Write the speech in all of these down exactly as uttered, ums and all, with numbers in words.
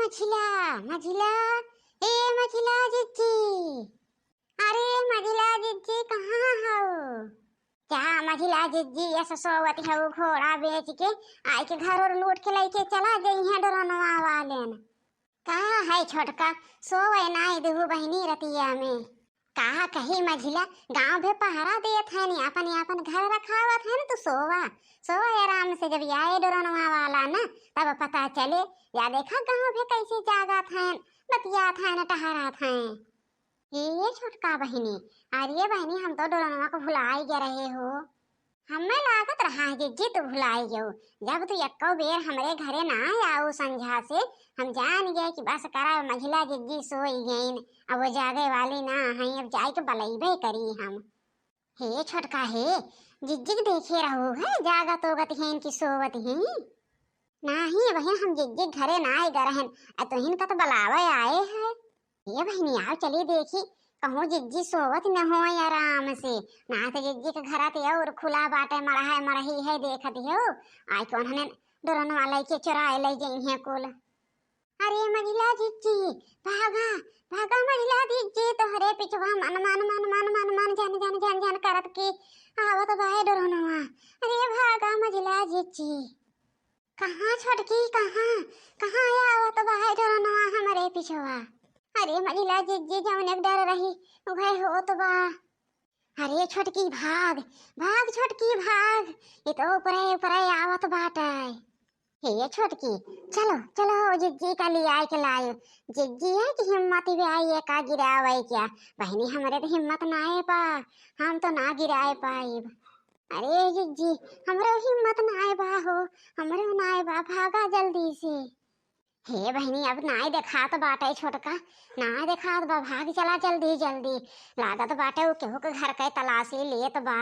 मझिला, मझिला, ए मझिला जिज्जी। अरे मझिला जिज्जी, कहाँ हऊ? जा मझिला जिज्जी, यस सोवत हऊ घोड़ा बेच के, आइके घर ओर लूट के लइके चला जइहें डोरनवा वालेन। का है छोटका, सोवै नाई देहू बहिनी रतिया में? का कही मझिला, गाँव भे पहरा देत हैं नी, अपन अपन घर रखावत हैं न, तू सोवा, सोवा आराम से, जब आए डोरनवा वाला न, तब पता चले। या देखा गाँव भे कैसे जागत हैं, बतियात हैं, टहरत हैं। ए छोटका बहिनी, अरे बहिनी, हम तो डोरनवा को भुलाई गए रहे हो। हमें लागत रहा है जिज्जी तू भुलाई गयो, जब तू एक्को बेर हमरे घरे ना आऊ संझा से, हम जान गए कि बस करा मझिला जिज्जी सोई गईन, अब वो जागे वाली ना हैं, अब जाए के बलैबे करी हम। हे छोटका हे, जिज्जी के देखे रहू है, जागत ओगत हैं कि सोवत हैं? नाही बहिन, हम जिज्जी के घरे ना आए गए रहन, आ तुहिन का तो बलावे आए हैं। ए बहिनी, आओ चली देखी, कहूँ जिज्जी सोवत न होय आराम से, ना तो जिज्जी के घरा ते और खुला बाटे, मड़हा मड़ही है, देखत हो, आइके उन्हने डोरनवा लइके चुराए लइ जइहें कुल। अरे मझिला जिज्जी, भागा, भागा मझिला जिज्जी, तोहरे पिछवा मन मन मन मन मन मन झन झन झन झन करत की आवत बाए डोरनवा। अरे भागा मझिला जिज्जी। कहाँ छोटकी, कहाँ, कहाँ आवत बा है डोरनवा हमरे पिछवा? अरे मझिला जिज्जी, जौन एक डर रही, उहे होत बा। अरे छोटकी भाग, भाग छोटकी भाग, ये तो ऊपरे ऊपरे आवत बाटे। हे छोटकी, चलो, चलो, जिज्जी का लियाए के लायो। जिज्जी है कि हिम्मत भी आई है का गिरावे क्या? बहिनी, हमरे तो हिम्मत नाए बा, हम तो ना गिराए पाइब। अरे जिज्जी, हमरो हिम्मत नाए बा हो, हमरो नाए बा, भागा जल्दी से। हे बहिनी, अब नाई देखात बाटे छोटका, नाई देखात बा, भाग चला जल्दी जल्दी। लागत बाटे उ केहू के घर के तलाशी लेत बा।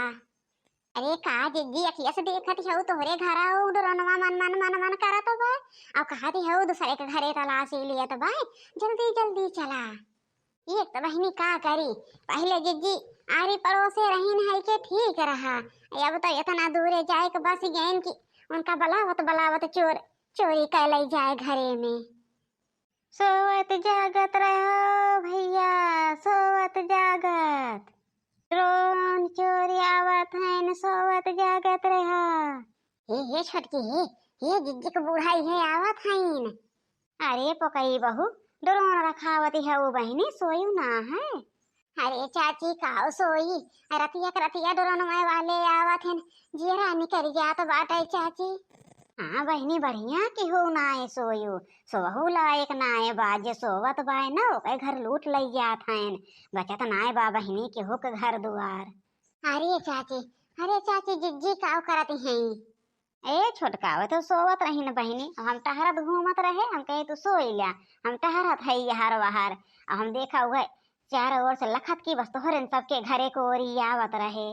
अरे का जिज्जी, अखिया से देखत हऊ तोहरे घरा उ डोरनवा मन मन मन मन करत बा, अब कहत हऊ दूसरे के घरे तलाशी लेत बा, जल्दी जल्दी चला। एक तो बहिनी का करी, पहिले जिज्जी आरी पड़ोसे रहीन है के ठीक रहा, अब तो इतना दूरे जाए के बस गइन कि उनका बलावत बलावत चोर चोरी कै लई जाए घरे में। सोवत जागत रहो भैया, सोवत जागत। ड्रोन चोरी आवत हैं, सोवत जागत रहो। हे, हे छोटकी, हे, हे जिज्जी के बूढ़ा इहे आवत हैं। अरे पोकई बहू, ड्रोन रखावत है वो बहिनी, सोयू ना है। अरे चाची, काउ सोई? रतिया के रतिया डोरनवा वाले आवत हन, जियरा निकरि जात बाटे चाची। हाँ बहिनी, बढ़िया केहू नाए सोयो, सोहू लायक नाए बा, जे सोवत बाए न, ओके घर लूट लई जात हन। बचत नाए बा बहिनी केहू के घर दुआर। अरे चाची, अरे चाची, जिज्जी काउ करत हैं? ए छोटका, वो तो सोवत रही न बहिनी, हम टहरत घूमत रहे, हम कहे तू सोई ल्या, हम टहरत है यहर वहर, अब हम देखा हुए चारों ओर से लखत की बस तोहरे सबके घरे को ओरी आवत रहे।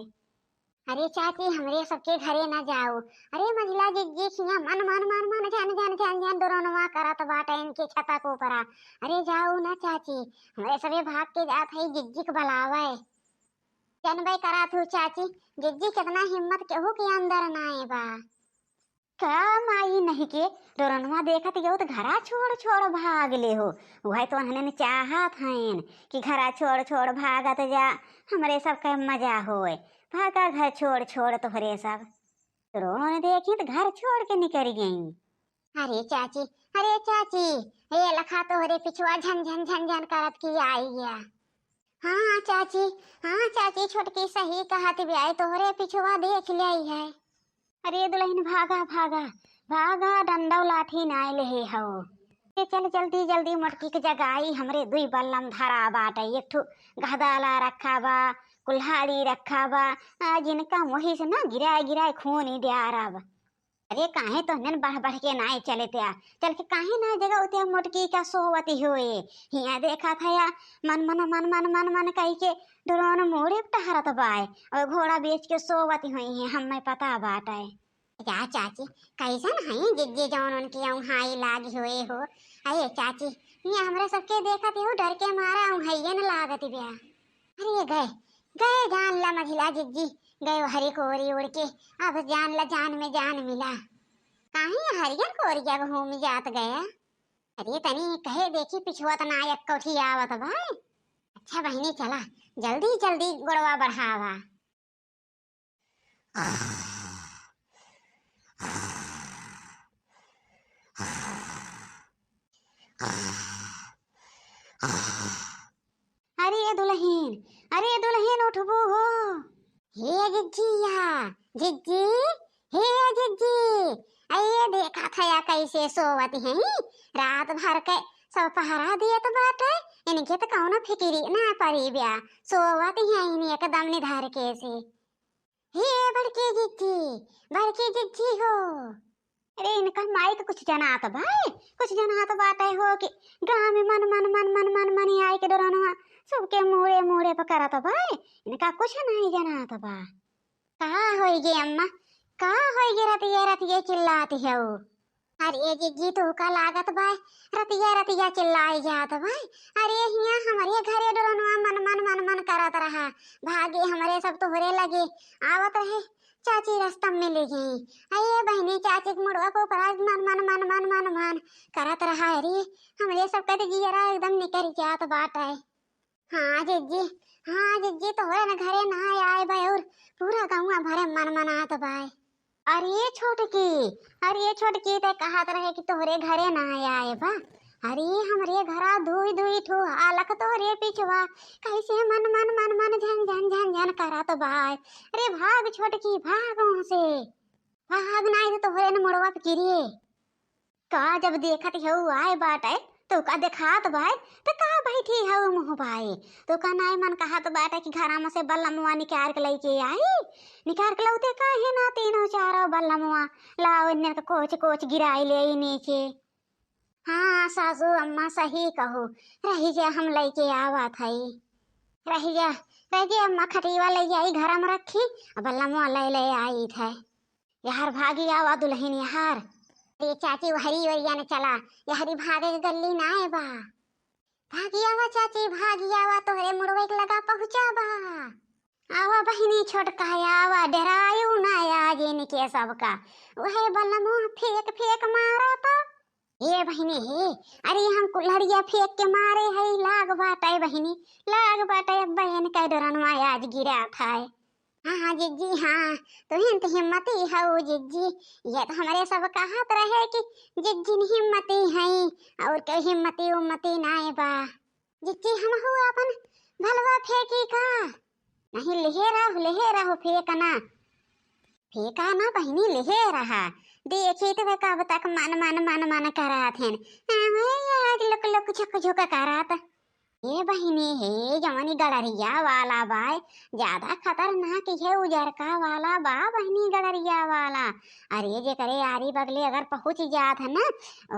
अरे चाची, हमरे सबके घरे ना जाओ। अरे मझिला जिज्जी खिया मन मन मन मन झन झन झन झन डोरनवा करत बाटे इनके छता के ऊपरा। अरे जाओ ना चाची, हमरे सबे भाग के जात है जिज्जी के बलावे। जनबे करा थू चाची, जिज्जी कितना हिम्मत केहू के अंदर नाए बा। का माई नहीं के डोरनवा देखत गयो तो घरा छोड़ छोड़ भाग ले हो। वह तो उन्हने चाहत हन कि घरा छोड़ छोड़ भागत जा, हमरे सब का मजा होए। भागा घर छोड़ छोड़ तोहरे सब। ड्रोन देखी तो घर छोड़ के निकल गई। अरे चाची, अरे चाची, हे लखा तोहरे पिछुआ झन झन झन झन करत की आई गया। हाँ चाची, हाँ चाची, छोटकी सही कहत बियाई, तोहरे पिछुआ देख ल्याई है। अरे दुलहिन, भागा, भागा, भागा, डंडा लाठी नाय लेहे हौ। ए, चल जल्दी, जल्दी मोटकी के जगाई, हमरे दुई बल्लम धरा बाटे, एक ठो गहदाला रखा बा, कुल्हाड़ी रखा बा, आ, जिनका मोही से ना गिराए, गिराए खून ही डारब। अरे काहे तोहनन बढ़ बढ़ के नाय चले त्या, चल के काहे ना जगाओ त्या मोटकी का सोवती होए। हिया देखा था या मन मन मन मन मन मन कही के ड्रोन मोड़े टहरत बाय और घोड़ा बेच के सोवती होई है, हमें पता बाटे। जा चाची, कैसन है जिज्जी जौन उनके औंहाई लागी होए हो। अरे चाची, ये हमरा सबके देखत हो डर के मारा औंहाइये न लागत ब्या। अरे गए, गए जान ला मझिला जिज्जी, गए हरी कोरी उड़ के, अब जान ला जान में जान मिला। काहे हरियन कोरिया घूम जात गया? अरे तनी कहे देखी पिछुआ त ना एक कौठी आवत बा। अच्छा बहिनी चला, जल्दी जल्दी गोड़वा बढ़ावा। अरे दुलहिन, अरे दुलहिन उठबू हो। हे जिज्जिया, जिज्जी, हे जिज्जी, अये देखा थया कैसे सोवत हैं, रात भर के सब पहरा देत बाटे, इनके त कौनो फिकिरी ना परी ब्या, सोवत हैं एकदम निधर के से। हे बड़की जिज्जी, बड़की जिज्जी हो। अरे इनका माई के कुछ जनात बा, कुछ जनात बाटे हो कि गाँव में मन मन मन मन मन मन आए के डरनवा सबके मूड़े मूड़े पर करत बा, इनका कुछ नहीं जनात बा। का होई गे अम्मा, का होई गे रतिया रतिया चिल्लाती हो? अरे जिज्जी तू का लागत बा, रतिया रतिया चिल्लाई जात बा। अरे हिया हमरे घरे डरनवा मन मन मन मन करत रहा, भागे हमरे सब तोहरे लगे आवत रहे, चाची रास्ता में मिल गई। अये बहिनी चाची के मुड़वा को पराग मन मन मन मन मन मन करत रहा। अरे हमरे सब के त जियरा एकदम निकल जात बाटे। हाँ जिज्जी, हाँ जिज्जी, तोहरे न घरे ना आए बा और पूरा गौवा भरे मन मनात बाय। अरे छोटकी, अरे छोटकी, ते कहत रहे कि तोहरे घरे ना आए बा। अरे हमरे घरा दुई दुई ठो हालक तोहरे पिछवा कैसे मन मन मन मन झन झन झन झन करत बाय। अरे भाग छोटकी, भाग वहाँ से, भाग, नाई तो तोहरे न मुड़वा पे गिरिए। का जब देखत हऊ आए बाटे, तो का देखात बाय, तो का बैठी हऊ मुँह बाए? तो का नाई मन कहत बाटे कि घरा में से बल्लमवा निकार के लइके आई? निकार के लौते काहे ना तीनों चारों बल्लमवा लाओ इन्ने के कोच कोच गिराई ले आई नीचे। हाँ सासू अम्मा सही कहू, रही जा हम लइके आवत हई। रही जा, रही जा अम्मा खटिया ले जाई घर में रखी, अब बल्लमवा ले ले आई थे। यार भागी आवा दुलहिन यार। अरे चाची वहरी ओरिया न चला, यहरी भागे के गल्ली नाय बा। भागी आवा चाची, भागी आवा, तोहरे मुड़वे के लगा पहुँचा बा। आवा बहिनी छोटका आवा, डरायु ना आज इनके सबका। वहे बलमो फेंक फेंक मारा तो। ए बहिनी हे, अरे हम कुल्हड़िया फेंक के मारे हई, लाग बाटे बहिनी, लाग बाटे, अब बहन के डरनवा आज गिरा था। हाँ, हाँ, जिज्जी, हाँ, तुहिन त हिम्मती हऊ, जिज्जी। ये त हमरे सब कहत रहे कि जिज्जी न हिम्मती हई, और केहू हिम्मती उम्मती नाय बा। जिज्जी, हमहू अपन भलवा फेंकी का? नहीं, लेहे रहो, लेहे रहो, फेंकना। फेंका ना बहिनी, लेहे रहा। देखी त वे कब तक मन, मन, मन, मन करत हन। हाँ, आज लुक, लुक, झुक, झुक करत। ए बहिनी हे, जवनी गड़रिया वाला बा, ज्यादा खतरनाक हे उजरका वाला बा बहिनी, गड़रिया वाला। अरे जेकरे आरी बगले अगर पहुँच जात है ना,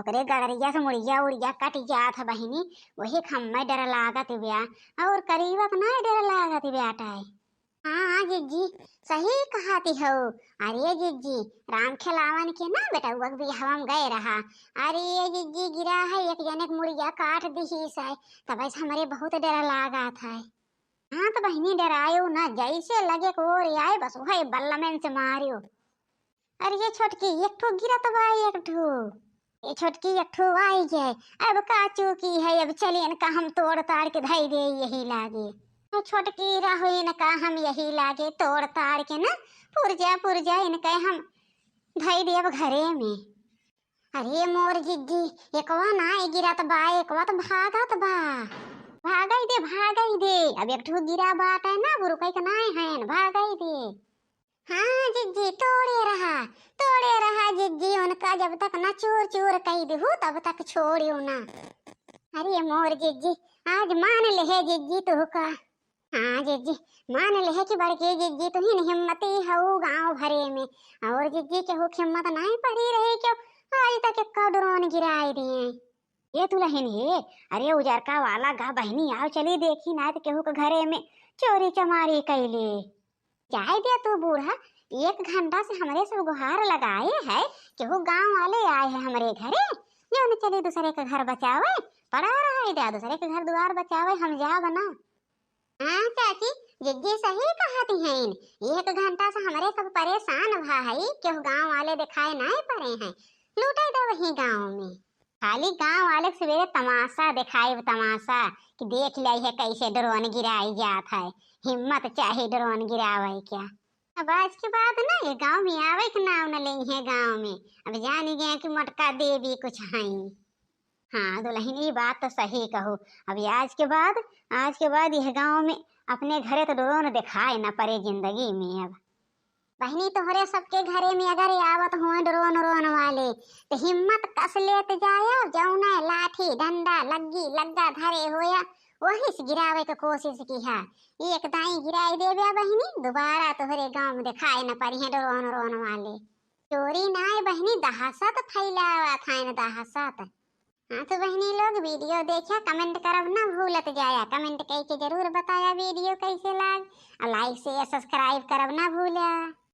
ओकरे गड़रिया से मुड़िया उड़िया कट जात है बहिनी, वही खम्मे डर लागत ब्या, और करीबक ना डर लागत ब्या टाय। हाँ, हाँ, जिज्जी, सही कहती हो। अरे जिज्जी, राम खेलावन के ना बेटउआ के बियाहवा में गए रहा। अरे जिज्जी, गिरा है, एक जने के मुड़िया काट दिहिस है, तब से हमरे बहुत डर लागत है। हाँ, तो बहिनी, डरायो ना, जैसे लगे को ओर आए, बस वही बल्लमेन से मारियो। अरे ये छोटकी, एक ठो गिरत बा, एक ठो। ये छोटकी, एक ठो आई है, अब का चूकी है, अब चलियन का हम तोड़ ताड़ के धई दे यही लागे। तो छोटकी रहो इनका हम यही लागे तोड़ ताड़ के ना, पुरजा, पुरजा इनके हम धई दे अब घरे में। अरे मोर जिज्जी, एकवा ना गिरत बा, एकवा तो भागत बा। भागई दे, भागई दे, अब एक ठो गिरा बाटे ना, बुरुकई के नाय हैन, भागई दे। हाँ जिज्जी, तोड़े रहा, तोड़े रहा जिज्जी, उनका जब तक ना चूर चूर कई दिहू तब तक छोड़ियो ना। अरे मोर जिज्जी, आज मान लेहे जिज्जी तुहका। हाँ जिज्जी, मान लेहे कि बड़की जिज्जी तुहिन हिम्मती हऊ गाँव भरे में, और जिज्जी केहू के हिम्मत नाय पड़ी रही क्यों आज तक एक्का ड्रोन गिराए दिए। ये दुलहिन हे, अरे उजरका वाला गा बहिनी, आओ चली देखी, ना तो केहू के घरे में चोरी चमारी कैले। जाए दे तू बूढ़ा, एक घंटा से हमरे सब गुहार लगाए है, केहू गाँव वाले आए हैं हमरे घरे, जो न चली दूसरे के घर बचावे, पड़ा रहा है दे दूसरे के घर दुआर बचावे, हम जाब ना। हाँ चाची, जिज्जी सही कहती हैं, एक घंटा से हमरे सब परेशान भा है, केहू गाँव वाले दिखाए नाय पड़े हैं, लूटे दो वही गाँव में। खाली गाँव वाले के सवेरे तमाशा देखाइब, तमाशा, कि देख ल्याई है कैसे ड्रोन गिराई जात है। हिम्मत चाही ड्रोन गिरावे क्या। अब आज के बाद ना ये गाँव में आवे के नाव न लेई है गाँव में। अब जानी गए कि मोटका देवी कुछ हई। हाँ दुलहिन, ई बात तो सही कहू। अब आज के बाद, आज के बाद यह गाँव में अपने घरे तो ड्रोन देखाए न परे जिंदगी में। अब बहिनी, तोहरे सबके घरे में अगर आवत हुए ड्रोन उरोन वाले, तो हिम्मत कस लेत जाया, जौना लाठी, डंडा, लग्गी, लग्गा धरे होया, वही से गिरावे के कोशिश किहा। एक दाई गिराई देबे बहिनी, दोबारा तोहरे गाँव में देखाए न पड़िहे ड्रोन उरोन वाले। चोरी नाय बहिनी, दहशत फैलावत हैं, दहशत। हाँ तो बहिनी लोग, video देखा, comment करब ना भूलत जाया, comment करके जरूर बताया video कैसे लाग, और like से subscribe करब ना भूला।